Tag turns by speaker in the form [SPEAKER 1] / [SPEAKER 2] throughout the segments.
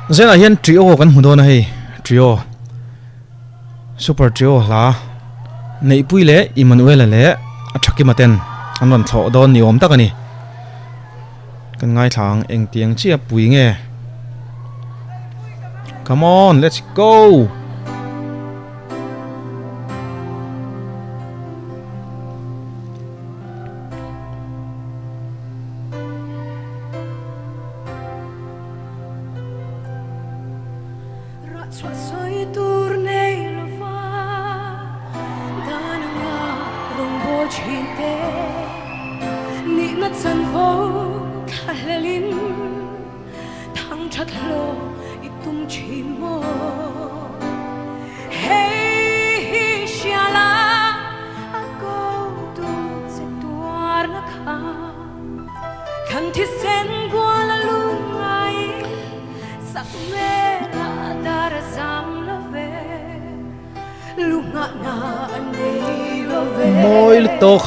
[SPEAKER 1] Zenah hian trio kan hmu dawn a hei trio super trio hla Neihpui leh Emmanuela leh a Thakima ten an rawn thlawh dawn ni awm tak a ni. Kan ngaithla ang engtiang chiah pui nge Come on let's go. Mawi lutuk.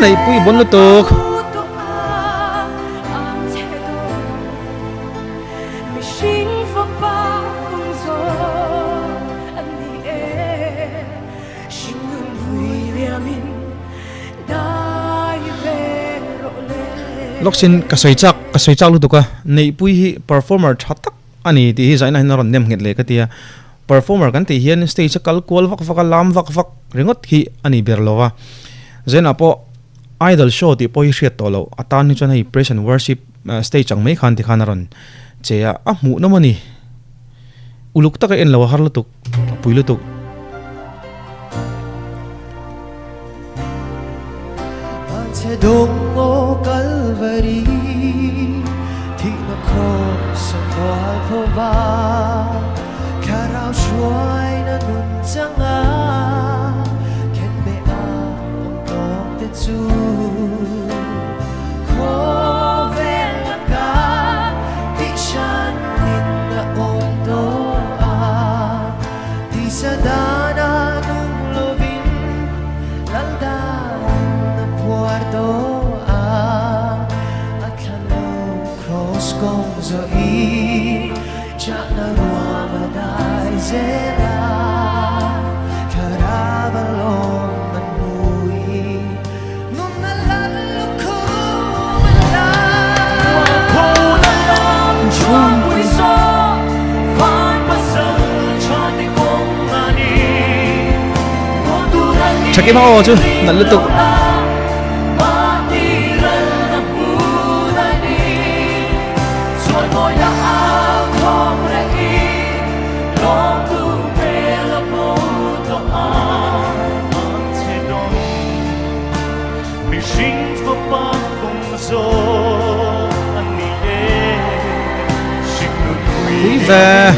[SPEAKER 1] Neihpui bon lutuk. Lawksin ka sawi chak ka sawi chak lutuk a, Neihpui hi performer tha tak a ni tih hi zaina hian a rawn nem nghet leh ka ti a, performer kan tih hian stage a kal kual vak vak a, lam vak vak ringawt hi a ni ber lo a, Zaina pawh idol show tih pawh hi hriat tawh loh a tan hi chuan hei praise and worship stage ang mai khan tikhan a rawn che a, a hmuhnawm a ni. Uluk taka en lo a har lutuk, a pui lutuk. Thakima aw chu nalh lutuk. Pui ve.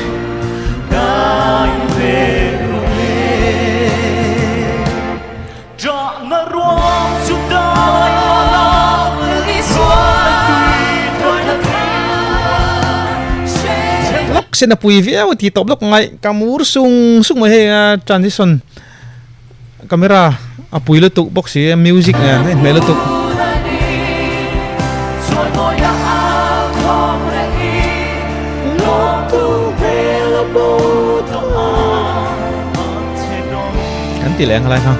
[SPEAKER 1] Lawk sen a pui viau tih tawp lawk ngai ka mur sung sung mai hei a transition camera a pui lutuk bawk si a music nen a inhmeh lutuk. Kan ti leh ang helai kha.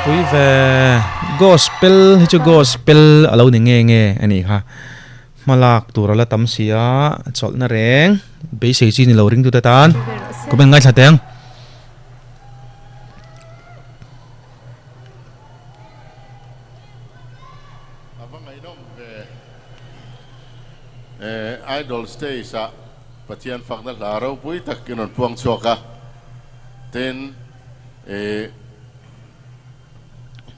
[SPEAKER 1] ropui ve. Gospel hi chu gospel a lo ni nge nge a nih kha. Hmalak tur a la tam si a, chawlhna reng beisei chi ni lo ringtute tan. Comment ngaithla teh ang.
[SPEAKER 2] A va ngaihnawm ve. Idol stage ah Pathian fakna hla ropui tak in rawn puang chhuak a, tin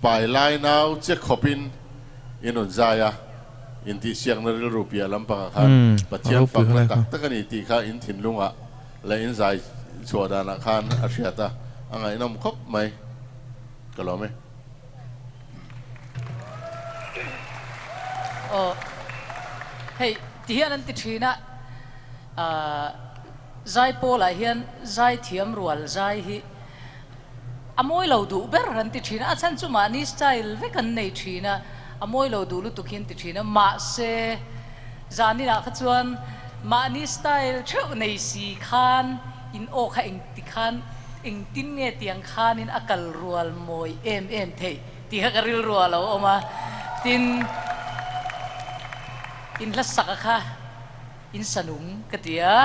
[SPEAKER 2] pai lai nau che khawp in in rawn zai a, intihsiakna rilru piah lampangah khan Pathian fakna tak tak a ni tih kha in thinlungah leh in zai chhuah danah khan a hriat a, a ngaihnawm khawp mai. Ka lawm e.
[SPEAKER 3] Aw hei ti hian an ti thin a, ahh zai pawlah hian zai thiam rual zai hi a mawi lo duh ber an ti thin a, a chhan chu mahni style vek an nei thin a, a mawi lo duh lutuk hi an ti thin a, mahse zaninah kha chuan mahni style theuh nei si khan in aw kha engti khan engtin nge tiang khanin a kal rual mawi em em theih tih kha ka rilru a lo awm a, tin in hla sak a kha in sa nung ka ti a,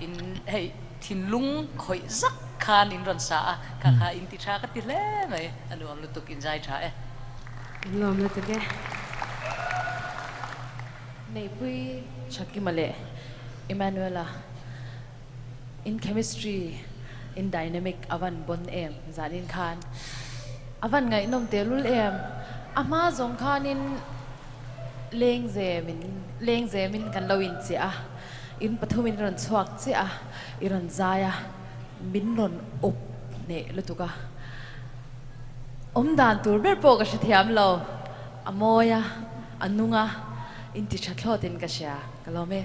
[SPEAKER 3] in hei thinlung khawih zak khan in rawn sa a, kha kha in ti tha ka ti hle mai, a nuam lutuk in zai tha e.
[SPEAKER 4] In nuam lutuk e.
[SPEAKER 5] Neihpui Thakima leh Emmanuela. In chemistry in dynamic a van bon em zanin khan a van ngaihnawm tehlul em a hma zawng khanin lengzem in lengzem in kan lo inchiah a in pathum in rawn chhuak chiah a i rawn zai a min rawn awp hneh lutuk a awm dan tur ber pawh ka hrethiam lo a mawi a a nung a inti tha thlawt in ka hria ka lawm e.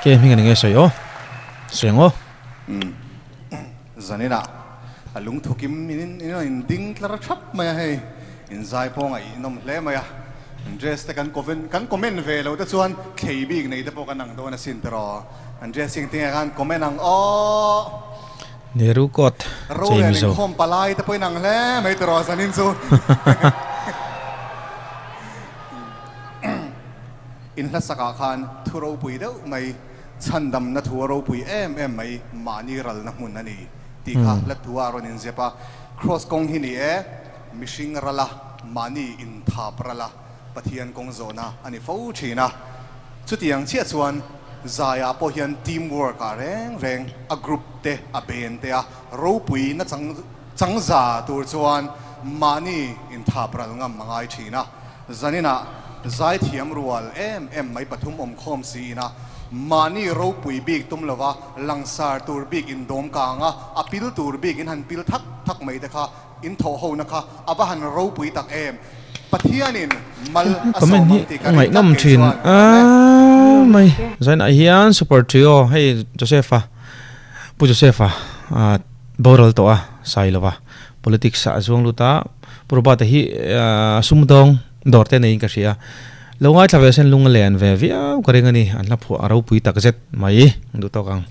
[SPEAKER 1] Ke hming ani nge sawi aw sawi ang aw.
[SPEAKER 6] Zaninah a lungthukim in in in ding tlar thap mai a hei in zai pawh ngaihnawm hle mai a an dress te kan comment kan comment ve lo te chuan thlei bik nei te pawh kan ang dawn asin tiraw an dressing te nge khan comment ang aw.
[SPEAKER 1] Nehru coat chei
[SPEAKER 6] Rolian
[SPEAKER 1] Mizo.
[SPEAKER 6] inkhawm palai te pawh in ang hle mai tiraw zanin chu. In hlasakah khan thu ropui deuh mai, chhandamna thu a ropui em em mai, mahni ralna hmun a ni tih kha hla thu a rawn inzep a. Kraws kawng hi ni e, mihring rala mahni inthap rala Pathian kawng zawhna a ni fo thin a. Chutiang chiah chuan zaiah pawh hian team work ah reng reng a group te a ben te a ropui na chang changza tur chuan mahni inthap ral ngam a ngai thin a. Zaninah zaithiam rual em em mai pathum awm khawm siin a, mahni ropui bik tum lova langsar tur bik in dawm kang a, a pil tur bik in han pil thak thak mai te kha in thawh hona kha a va han ropui tak em. Pathianin mal a
[SPEAKER 1] Comment
[SPEAKER 6] sawm
[SPEAKER 1] hi
[SPEAKER 6] ang tih ka ring
[SPEAKER 1] ngaihnawm
[SPEAKER 6] tlat kei
[SPEAKER 1] thin
[SPEAKER 6] chuan ka lawm e.
[SPEAKER 1] a mai. Zainah hian Super Trio hei Joseph-a Pu Joseph-a boral tawh a Sailova politics ah a zuang lut a, Pu Robert-a hi sumdawng dawr te neiin ka hria. Lo ngaithla ve sen lung a len ve viau ka ring a ni, an hla phuah a ropui tak zet mai duh tawk ang.